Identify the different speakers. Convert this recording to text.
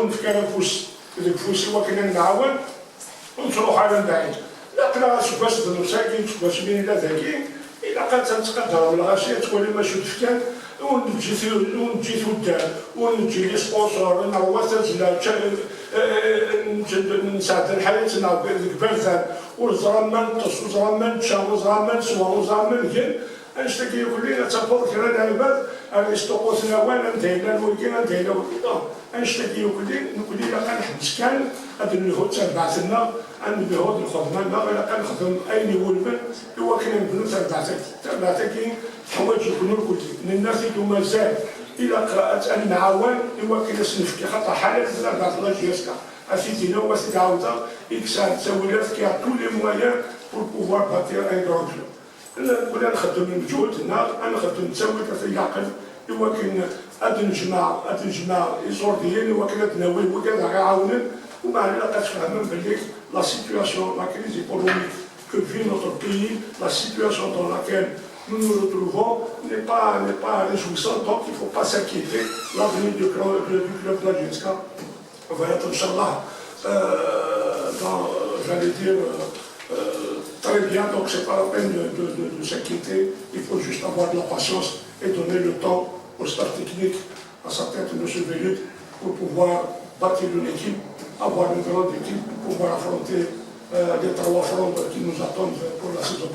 Speaker 1: نفكر افوس ذاك فوسي وكنا نعاون ونروح على بعيد لا سكواس دنوساكي سكواس مين لا ذاكي إلا قد تقدر الغاشي تقولي ماشي تفكان ونجي تودار ونجي les sponsors نروح تنزل نساعد الحياة ذيك وزرا ما نطس وزرا ما نتشا وزرا ما نسوى وزرا ما نجن انشتكي كلنا تفضل كنا العباد اريستوقوسنا وانا انتهينا الوكي انتهينا انشتكي كلي نقولي لا كنحبس كان هاد النهوض تبعثنا النهوض الخدمة إلا كنخدم أين يولمن هو كان نبنو تبعثك تبعثك حوايج يكونوا الكل الناس مازال إلا قرأت النعاون هو كان نفكي خاطر حالة تبعث la JSK اسيدي هو سيدي عاوده إكسان تسويلات qui a tous les moyens pour pouvoir bâtir un grand club. ولا نخدم المجهود نخدم نسوي في العقل هو كان هاد نجمع يزورديين هو كان ناوي هو كان يعاونن ومع لا تفهم بلي la situation, la crise économique que vit notre pays, la situation dans laquelle nous nous retrouvons n'est pas réjouissante, donc il ne faut pas s'inquiéter. L'avenir du club de la JSK va être, إن شاء الله, dans, j'allais dire, très bien, donc c'est pas la peine de s'inquiéter. Il faut juste avoir de la patience et donner le temps au staff technique, à sa tête, M. Velud, pour pouvoir bâtir une équipe, avoir une grande équipe, pour pouvoir affronter les trois fronts qui nous attendent pour la saison.